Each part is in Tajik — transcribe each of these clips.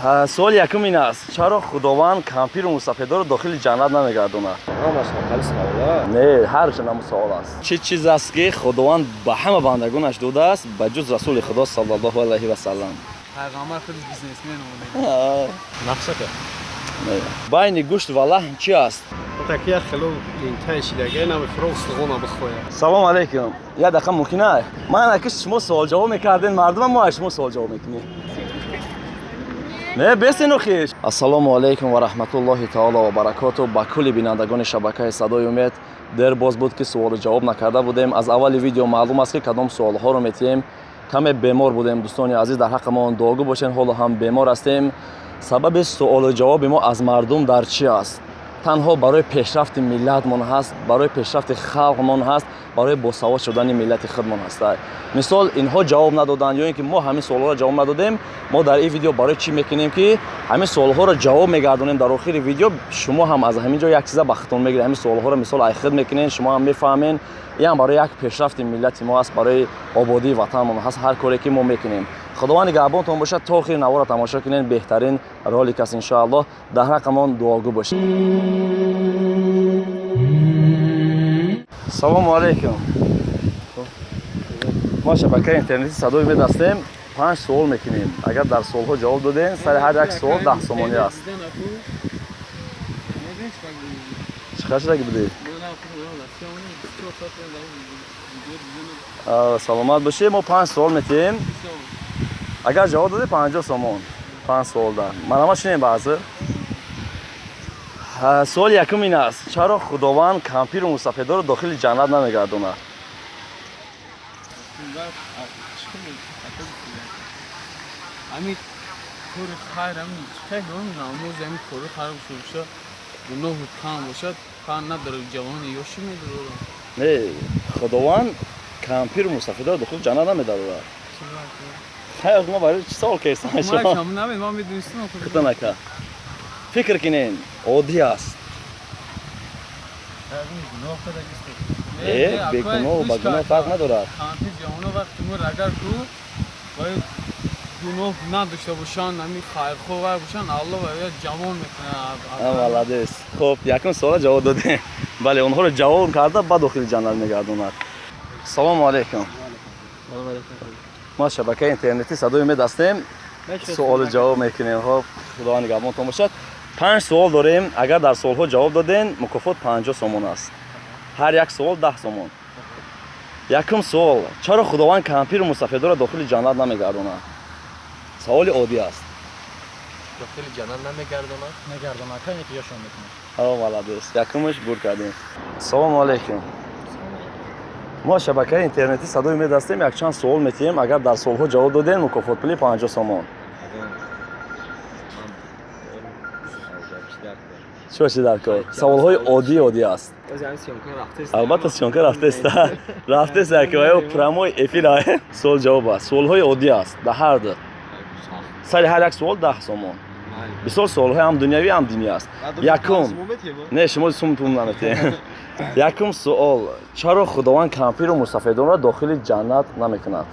Суоли якум ин аст: чаро Худованд кампиру мусафедоро дохили ҷаннат намегардонад? Ҳамаш ҳаққали савола. Не, ҳар чанд савол аст. Чӣ чиз аст, ки Худованд ба ҳама бандагонаш додааст, ба ҷуз Расули Худо саллаллоҳу алайҳи васаллам? Пайғамбар худаш бизнесмен омада. Нақшака. Не. Байни гӯшт ва лаҳм чӣ аст? Так як хело линтай шидага намефура устухона бихоя. Салом алейкум, як дақиқа мумкин ай? Ман аки шумо суол ҷавоб мекардем, мардума мо аз шумо суол ҷавоб мекунем. Не бесену хиш. Ассалому алайкум ва раҳматуллоҳи таоло ва баракоту ба кулли бинандагони шабакаи «Садои умед». Дер боз буд, ки суолу ҷавоб накарда будем. Аз аввали видео маълум аст, ки кадом суолҳоро метиҳем. Каме бемор будем, дӯстони азиз, дар ҳаққамон дуогӯ бошен. Ҳоло ҳам бемор ҳастем. Сабаби суолу ҷавоби мо аз мардум дар чӣ аст? Танҳо барои пешрафти миллатмон ҳаст, барои пешрафти халқмон ҳаст, барои босавод шудани миллати худмон ҳаст. Мисол, инҳо ҷавоб надоданд ё ин ки мо ҳамин суолҳоро ҷавоб надодем. Мо дар ин видео барои чӣ мекунем, ки ҳамин суолҳоро ҷавоб мегардонем дар охири видео. Шумо ҳам аз ҳамин ҷо як чиза ба худтон мегиред, ҳамин суолҳоро мисол айхуд мекунед, шумо ҳам мефаҳмед. Ин ҳам барои як пешрафти миллати мо аст, барои ободии ватанмон ҳаст ҳар коре, ки мо мекунем. Худованд нигаҳбонтон бошад. То охири навора тамошо кунед, беҳтарин ролик аст, иншоаллоҳ. Дар ҳаққамон дуогӯ бошед. Салому алейкум. Мо шабакаи интернети «Садои умед» ҳастем. Панҷ суол мекунем. Агар дар суолҳо ҷавоб додем, сари ҳар як суол 10 сомонӣ аст. Чӣ хел шудаги будед? Саломат бошед. Мо панҷ суол метиҳем. Агар ҷавоб додед, 50 сомон панҷ суолда. Марҳамат, шинем. Баъзе суоли якум ин аст: чаро Худованд кампиру мусафедоро дохили ҷаннат намегардонад? Ҳамин кори хайр, ҳамин хеле намоз, ҳамин кори хайр бошад, гуноҳу кам бошад, фарқ надорад, ҷавони ёши медорад. Не, Худованд кампиру мусафедоро дохили ҷаннат намедарорад. Хайр, мо барои чӣ савол кардем? Ман медонистам. Худонака, фикр кунен, оддӣ аст. Э, бегуноҳу ба гуноҳ фарқ надорад. Кампир ҷавоно вақти мур агар ку бояд гуноҳ надошта бошанд, ҳамин хайрхоҳ вай бошанд, Аллоҳ вая ҷавон мекунад. Молодец. Хуб, якум суола ҷавоб додем. Бале, онҳоро ҷавоб карда, ба дохили ҷаннат мегардонад. Салому алейкум. Мо шабакаи интернетӣ «Садои умед» ҳастем, суолу ҷавоб мекунем. Хоб, Худованд нигаҳбонтон бошад. Панҷ суол дорем. Агар дар суолҳо ҷавоб додем, мукофот 50 сомон аст, ҳар як суол 10 сомон. Якум суол: чаро Худованд кампиру мусафедоро дохили ҷаннат намегардонад? Саволи оддӣ аст. Дохили ҷаннат намегардонад? Мегардонад, кане ки ёшон мекунад. О, молодец, якумаш бур кардем. Салому алейкум. Мо шабакаи интернетӣ «Садои умед» ҳастем. Якчанд суол метиҳем. Агар дар суолҳо ҷавоб додем, мукофотпули 50 сомон. Чӣ чӣ дар кор? Саволҳои оддӣ, оддӣ аст. Албатта, съёмка рафтеста, рафтеста, ки ё прямой эфир. Суол ҷавоб аст, суолҳои оддӣ аст. Дар ҳар ду сари ҳар як суол 10 сомон. Бисёр суолҳои ҳам дунявӣ, ҳам динӣ аст. Якум. Не, шумо сум пул наметиҳед. Якум суол: чаро Худованд кампиру мусафедонро дохили ҷаннат намекунад?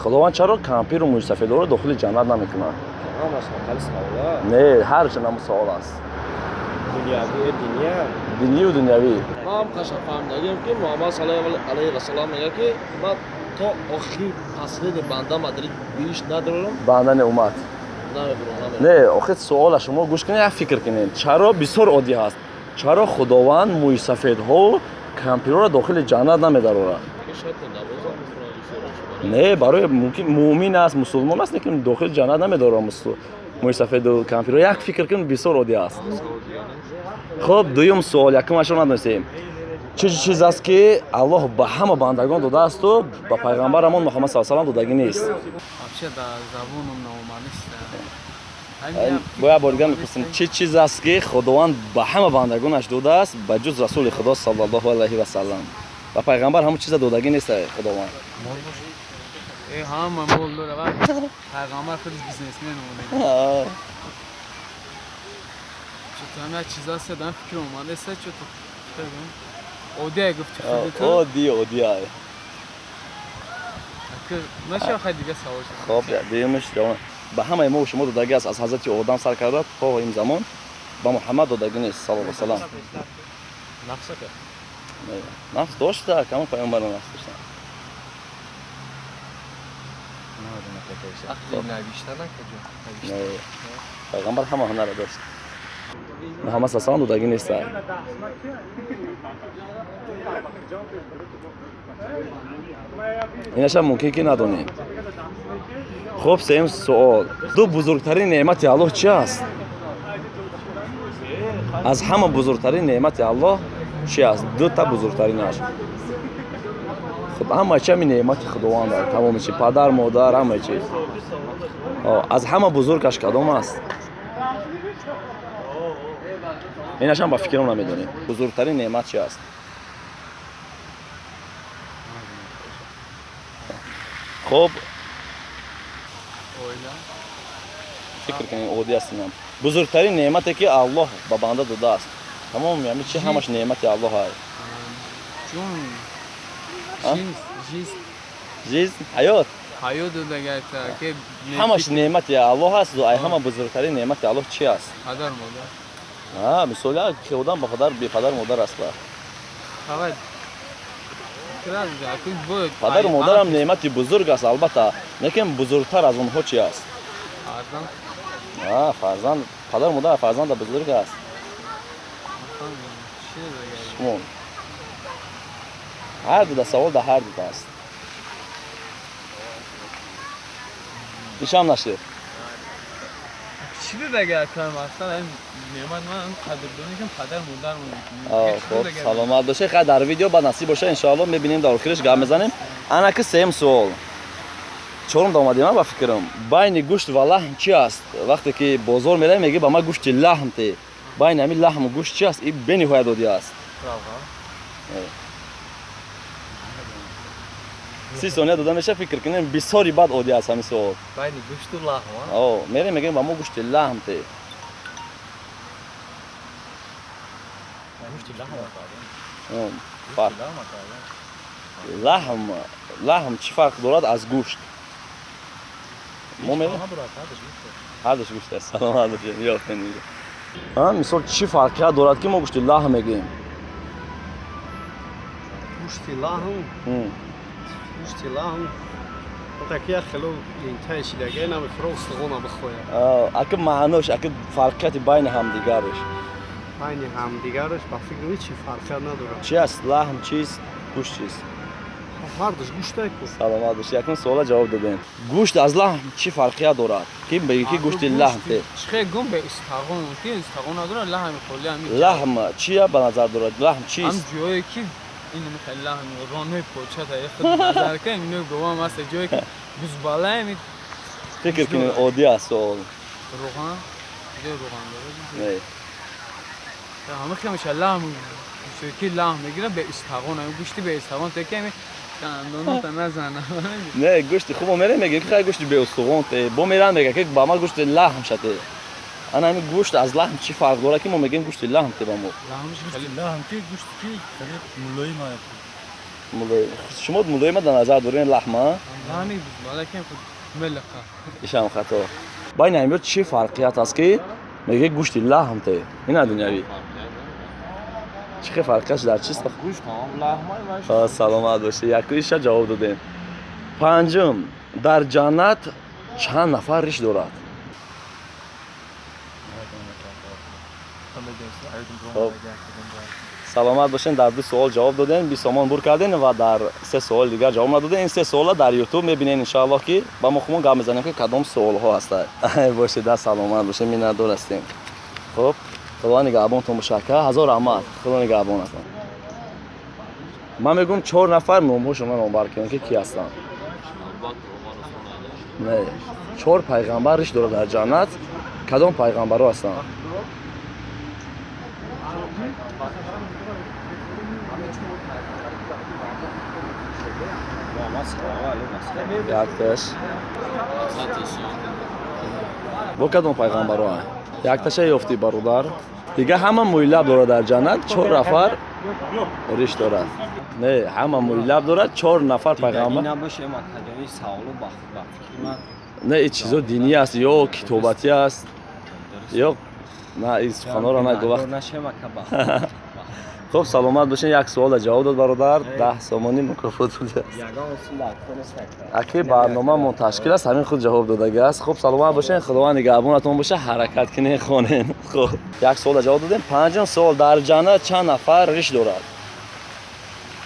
Худованд чаро кампиру мусафедонро дохили ҷаннат намекунад? Ҳамаш ҳаққали савола. Не, ҳар чанд савол аст. Дунявӣ, диния? Динию дунявӣ. Ман қаша фаҳмидагиам, ки Муҳаммад саллаллоҳу алайҳи васаллам мегӯяд, ки ман то охири паследи банда мадари биҳишт надорам. Банда не, уммат. Намебурам. Не, охир суола шумо гӯш кунед, як фикр кунед. Чаро? Бисёр оддӣ ҳаст. Чаро Худованд мӯйсафедҳо, кампирҳоро дохили ҷаннат намедарорад? Не, барои мумкин муъмин аст, мусулмон аст, лекин дохили ҷаннат намедарорад мӯйсафеду кампирҳо. Як фикр кун, бисёр оддӣ аст. Хуб, дуюм суол. Якумашро надонистем. Чӣ чиз аст, ки Аллоҳ ба ҳама бандагон додаасту ба пайғамбарамон Муҳаммад са салам додагӣ нест? Вообще дар забоном наомадист. Бо як бор дигар мепурсем: чӣ чиз аст, ки Худованд ба ҳама бандагонаш додааст, ба ҷуз Расули Худо саллаллоҳу алайҳи васаллам? Ба пайғамбар ҳамон чиза додагӣ нест Худованд. Э, ҳама мол дора, пайғамбар худаш бизнесмен омада. Чё-то ҳам як чиз аст, дан фикр омадеста, чё-то оддия гуфти худату. Оддӣ, оддия. Наша хай дига савол. Хоб, дуюмаш ҷавоб. Ба ҳамаи мо шумо додагӣ аст аз ҳазрати Одам сар карда то ин замон, ба Муҳаммад додагӣ нест саллаллоҳу алайҳи васаллам. Нафс ака. Нафс дошта, кама пайғамбар нафс дошта. Пайғамбар ҳама ҳунарро дошт. Муҳаммад саллаллоҳу алайҳи васаллам додагӣ нест. Инаша мумкин ки надонем. Хуб, сеюм суол. Ду бузургтарин неъмати Аллоҳ чи аст? Аз ҳама бузургтарин неъмати Аллоҳ чи аст? Дута бузургтаринаш. Хуб, ҳама чи ҳамин неъмати Худованд аст. Тамоми чи, падар, модар, ҳама чи. Аз ҳама бузургаш кадом аст? Инашам ба фикрам намедонем. Бузургтарин неъмат чи аст? Хуб, фикр кунем, оддӣ аст инам. Бузургтарин неъмате ки Аллоҳ ба банда додааст. Тамом, яъне чи ҳамаш неъмати Аллоҳ аст. Ҷон. Жизнь. Жизнь, ҳаёт. Ҳаёт додагайта ки ҳамаш неъмати Аллоҳ аст. Ай ҳама бузургтарин неъмати Аллоҳ чи аст? Падар, модар. А, мисол, ки одам ба падар, бепадар модар аст. Падару модарам неъмати бузург аст, албатта, лекин бузургтар аз онҳо чи аст? Фарзанд. А, фарзанд, падару модар фарзанда бузург аст. Шумо. Ҳар дуда савол да ҳар дуда аст. Ишам нашир. Чӣ додага акам аслан ҳам неъмат ман қадрдонӣ кам падар модар мон. Хуб, саломат бошед. Хай дар видео ба насиб боша иншоаллоҳ мебинем, дар охириш гап мезанем. Анаки сеюм суол. Чорум да омадем ба фикрам. Байни гӯшт ва лаҳм чи аст? Вақте ки бозор меравем, мегӯ ба ман гӯшти лаҳм те. Байни ҳамин лаҳму гӯшт чи аст? Ин бениҳоят оддӣ аст. 30 сония дода меша, фикр кунем, бисёри бад оддӣ аст ҳамин суол. Байни гӯшту лаҳм, а? Мерем, мегӯем ба мо гӯшти лаҳм те. Гӯшти лаҳм. Фарқ. Лаҳм, лаҳм чӣ фарқ дорад аз гӯшт? Мо мерем? Ҳардуш гӯшт аст. Саломат бошед. Ёфтем инҷо. А, мисол чӣ фарқият дорад ки мо гӯшти лаҳм мегӯем? Гӯшти лаҳм? Гӯшти лаҳм. Таки як хело лентаи шидагай намефура устухона бихояд. Аки маънош, аки фарқияти байни ҳамдигараш. Байни ҳамдигараш ба фикр ҳеч фарқият надорад. Чи аст? Лаҳм чист? Гӯшт чист? Ҳардуш гӯштай ку. Саломат бошед. Якум суола ҷавоб додем. Гӯшт аз лаҳм чӣ фарқият дорад? Ки мегӯ ки гӯшти лаҳм те? Чӣ гум бе устағон, ки устағон надорад, лаҳми холӣ ҳамин. Лаҳм чия ба назар дорад? Лаҳм чист? Ҳам ҷое ки ин михел лаҳм ронои почата худ назар кун, ино гувам аст ҷое ки бузбалаем. Фикр кунед, оддӣ аст суол. Руған? Ҷои руған дорад? Не. Ҳама хел меша лаҳм, ки лаҳм мегирад бе устағон, гӯшти бе устағон те ки дандонота назана. Не, гӯшти хубо мерем, мегӯем ки хай гӯшти бе устуғон те. Бо меран мегӯяд ки ба ма гӯшти лаҳм шате. Ана ҳамин гӯшт аз лаҳм чӣ фарқ дорад ки мо мегӯем гӯшти лаҳм те ба мо? Гӯшти лаҳм ки гӯшти ки хеле мулоим аст. Мулоим. Шумо мулоима дар назар доред лаҳма? Лаҳми бузбала ки худ мелақа. Ишам хато. Байни ҳамин чӣ фарқият аст ки мегӯед гӯшти лаҳм те? Ина дунявӣ. Чӣ хел фарқият дар чист? Гӯшт ҳам лаҳмай. Саломат бошед. Якуиша ҷавоб додем. Панҷум, дар ҷаннат чанд нафар риш дорад? Саломат бошед, дар ду суол ҷавоб додем, 20 сомон бур кардем ва дар се суоли дигар ҷавоб надодем. Ин се суола дар YouTube мебинед иншоаллоҳ ки ба мо хумон гап мезанем ки кадом суолҳо ҳастанд. Бошед, да саломат бошед, миннатдор ҳастем. Хуб, Худо нигаҳбонтон бошад ака. Ҳазор раҳмат. Худо нигаҳбонатон. Ман мегӯям 4 нафар номҳошонро номбар кунем ки ки ҳастанд. Не, 4 пайғамбар риш дорад дар ҷаннат. Кадом пайғамбарҳо ҳастанд? Якташ. Бо кадом пайғамбарҳо? Якташа ёфтӣ бародар. Дига ҳама мӯйлаб дорад дар ҷаннат. 4 нафар Риш дорад. Не, ҳама мӯйлаб дорад, чор нафар пайғамбар. Не, ин чизо динӣ аст ё китобатӣ аст ё на, ин суханҳоро нагӯ вақт. Хуб, саломат бошед. Як суолда ҷавоб дод бародар, 10 сомонӣ мукофот будааст. Аки барномаамон ташкил аст, ҳамин худ ҷавоб додагӣ аст. Хуб, саломат бошед, Худованд нигаҳбонатон боша, ҳаракат кунед, хонед. Хуб, як суолда ҷавоб додем. Панҷум суол: дар ҷаннат чанд нафар риш дорад?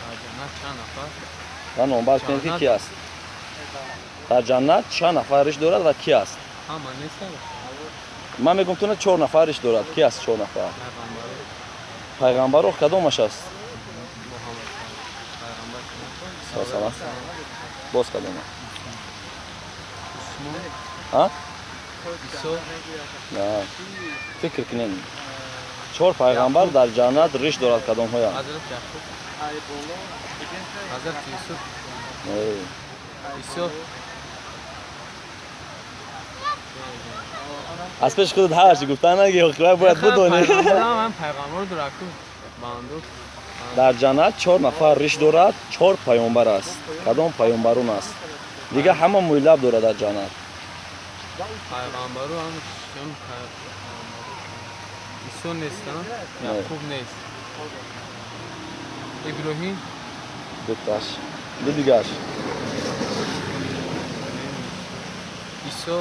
Дар ҷаннат чанд нафар? Ва номбар кунед, ки ки аст. Дар ҷаннат чанд нафар риш дорад ва ки аст? Ҳама нестанд. Ман мегӯм, туна чор нафар риш дорад. Ки аст чор нафар? Пайғамбаро. Кадомаш аст? Салам. Боз кадома? На, фикр кунем. Чор пайғамбар дар ҷаннат риш дорад, кадомҳоянд? Ҳазрат Яқуб, Ҳазрат Юсуф, Исо. Аз пеши худат ҳарчи гуфтан наги, охирай бояд бидонӣ. Пайғамбар дураку банду. Дар ҷаннат чор нафар риш дорад, чор паёмбар аст. Кадом паёмбарон аст? Дигар ҳама мӯйлаб дорад дар ҷаннат. Пайғамбару ҳам Исо нест, Яқуб нест, Иброҳим. Дуташ, ду дигаш. Исо.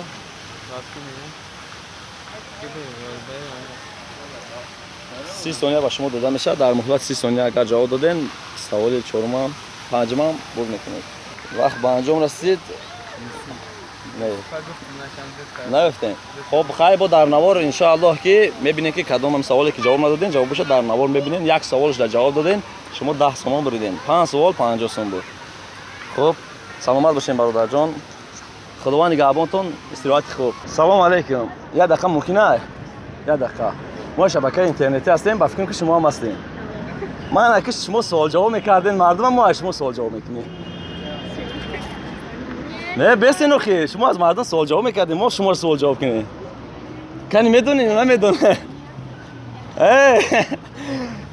30 сония ба шумо дода мешавад. Дар муҳлати 30 сония агар ҷавоб додем, саволи чорумам, панҷумам бурд мекунед. Вақт ба анҷом расид. Нагуфтем. Хоб, хайр, бо дар навор иншоаллоҳ, ки мебинем, ки кадомам саволе ки ҷавоб надодем, ҷавоб боша, дар навор мебинем. Як саволш дар ҷавоб додем, шумо 10 сомон буридем. Панҷ савол 50 сом буд. Хуб, саломат бошем, бародарҷон, Худованд нигаҳбонтон, истироҳати хуб. Салому алайкум. Як дақиқа мумкин? Як дақиқа. Мо шабакаи интернетӣ ҳастем, ба фикрам, ки шумо ҳам ҳастем. Ман аки шумо суол-ҷавоб мекардем мардума, мо аз шумо суол-ҷавоб мекунем. Не, бесен охи, шумо аз мардум суол-ҷавоб мекардем, мо шуморо суол-ҷавоб кунем. Кани медонем, намедонем?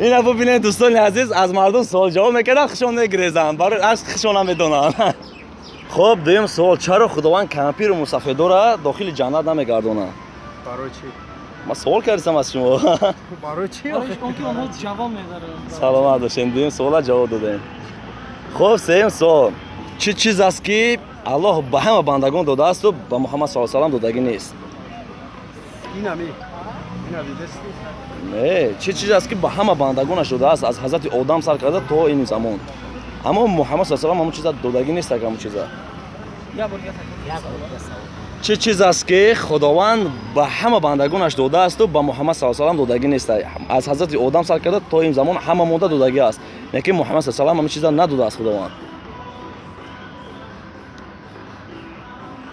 Ина бубинед, дӯстони азиз, аз мардум суол-ҷавоб мекардам, хушон мегирезанд, барои аз хушон намедонанд. Хуб, дуюм суол: чаро Худованд кампиру мусафедора дохили ҷаннат намегардонад? Барои чӣ? Ман суол кардисам аз шумо. Барои чӣ? Он ки онҳо ҷавоб медаранд. Саломат бошед, дуюм суола ҷавоб додем. Хуб, сеюм суол: чӣ чиз аст, ки Аллоҳ ба ҳама бандагон додаасту ба Муҳаммад саллаллоҳу алайҳи васаллам додагӣ нест? Инами ина дидасти? Не, чӣ чиз аст, ки ба ҳама бандагонаш додааст, аз ҳазрати Одам сар карда то ин замон, аммо Муҳаммад саллаллоҳу алайҳи васаллам ҳамон чиза додагӣ нест? Ҳамон чиза. Чӣ чиз аст, ки Худованд ба ҳама бандагонаш додаасту ба Муҳаммад саллаллоҳу алайҳи васаллам додагӣ нест? Аз ҳазрати Одам сар карда то ин замон ҳама монда додагӣ аст, лекин Муҳаммад саллаллоҳу алайҳи васаллам ҳамон чиза надодааст Худованд.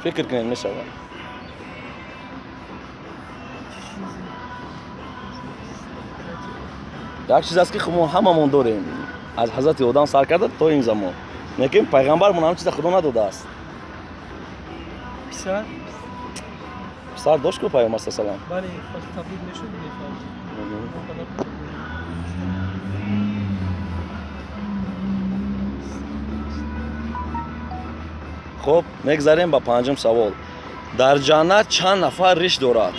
Фикр кунед, мешавад. Як чиз аст, ки мо ҳамамон дорем, аз ҳазрати Одам сар карда то ин замон, лекин пайғамбармон ҳамон чиза Худо надодааст. Писар. Писар дошт ку пайғамбар са салам? Бале, табдил мешуд. Мефаҳмид. Хуб, мегзарем ба панҷум савол: дар ҷаннат чанд нафар риш дорад?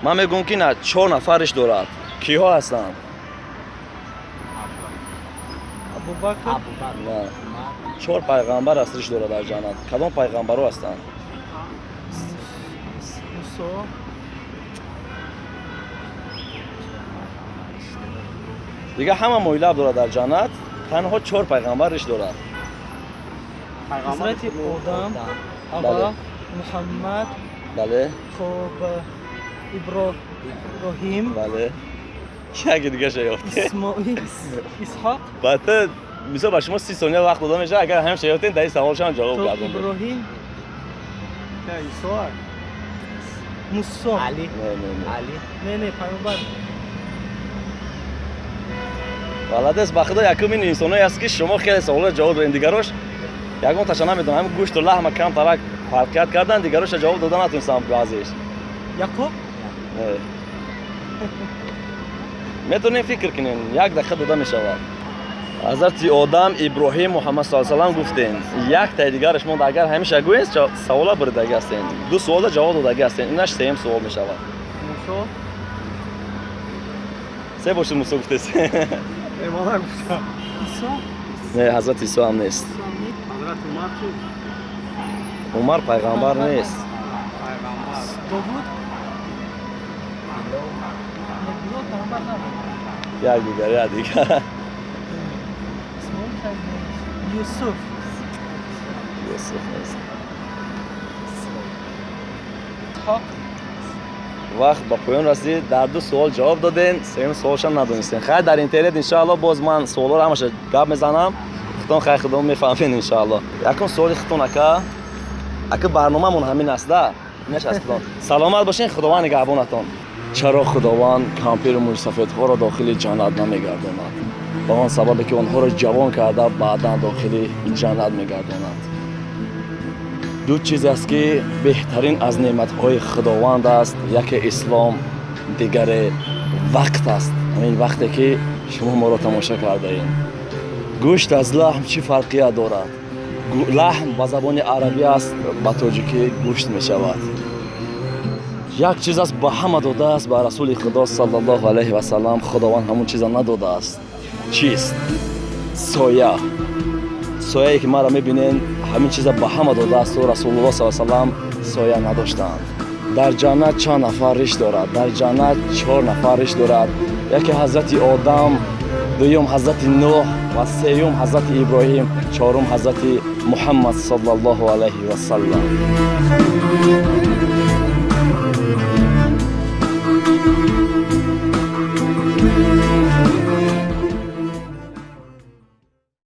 Ман мегӯм, ки на, чор нафар риш дорад. Киҳо ҳастанд? Абубакр. На, чор пайғамбар аст риш дорад дар ҷаннат. Кадом пайғамбаро ҳастанд? Мусо. Дигар ҳама мӯйлаб дорад дар ҷаннат, танҳо чор пайғамбар риш дорад. Ҳазрати Одам, Ава, Муҳаммад. Бале. Хуб, Иброҳим. Бале, яке дигаша ёфте. Исмоил, Исҳоқ. Баъд мисол ба шумо 30 сония вақт дода мешавад, агар ҳамеша ёфтен, дар ин саволшам ҷавоб То гардонед. Иброҳим. Исо. Мусо. Али. Не, не, не. Али. Не, не, пайғамбар. Молодец, ба Худо, якум ин инсоное аст, ки шумо хеле саволро ҷавоб додем, дигарош ягон таша намедонам. Ҳамин гӯшту лаҳма камтарак фарқият кардан, дигароша ҷавоб дода натонистам баъзеш. Яқуб. Не. Метавонем фикр кунем, як дақиқа дода мешавад. Ҳазрати Одам, Иброҳим, Муҳаммад саллаллоҳу алайҳи васаллам гуфтем. Яктаи дигараш монда. Агар ҳамеша гӯед, савола бурдагӣ ҳастем. Ду суолда ҷавоб додагӣ ҳастем. Инаш сеюм суол мешавад. Мусо. Се бор шуд, Мусо гуфтес. Э, ман нагуфтам. Исо. Не, ҳазрати Исо ҳам нест. Ҳазрати Умар чӣ? Умар пайғамбар нест. Пайғамбар. Довуд. Не, Билол пайғамбар набуд. Як дигар, як дигар. Исмоил кай нест. Юсуф. Юсуф нест. Исҳоқ. Вақт ба поён расид. Дар ду суол ҷавоб додем, сеюм суолшам надонистем. Хайр, дар интернет, иншоалло, боз ман суолҳоро ҳамаша гап мезанам, худтон, хайр, худон мефаҳмед, иншоалло. Якум суоли худтон, ака. Ака, барномамон ҳамин аст да, инаш аз худон. Саломат бошен, Худованд нигаҳбонатон. Чаро Худованд кампиру мӯйсафедҳоро дохили ҷаннат намегардонад? Ба он сабабе ки онҳоро ҷавон карда, баъдан дохили ҷаннат мегардонад. Ду чиз аст, ки беҳтарин аз неъматҳои Худованд аст. Яке ислом, дигаре вақт аст, ҳамин вақте ки шумо моро тамошо кардаем. Гӯшт аз лаҳм чӣ фарқият дорад? Лаҳм ба забони арабӣ аст, ба тоҷикӣ гӯшт мешавад. Як чиз аст, ба ҳама додааст, ба Расули Худо саллаллоҳу алайҳи васаллам Худованд ҳамон чиза надодааст. Чист? Соя. Сояе ки маро мебинен, ҳамин чиза ба ҳама додаасту Расулуллоҳ са салам соя надоштанд. Дар ҷаннат чанд нафар риш дорад? Дар ҷаннат чор нафар риш дорад. Яке ҳазрати Одам, дуюм ҳазрати Нӯҳ ва сеюм ҳазрати Иброҳим, чорум ҳазрати Муҳаммад саллаллоҳу алайҳи васаллам.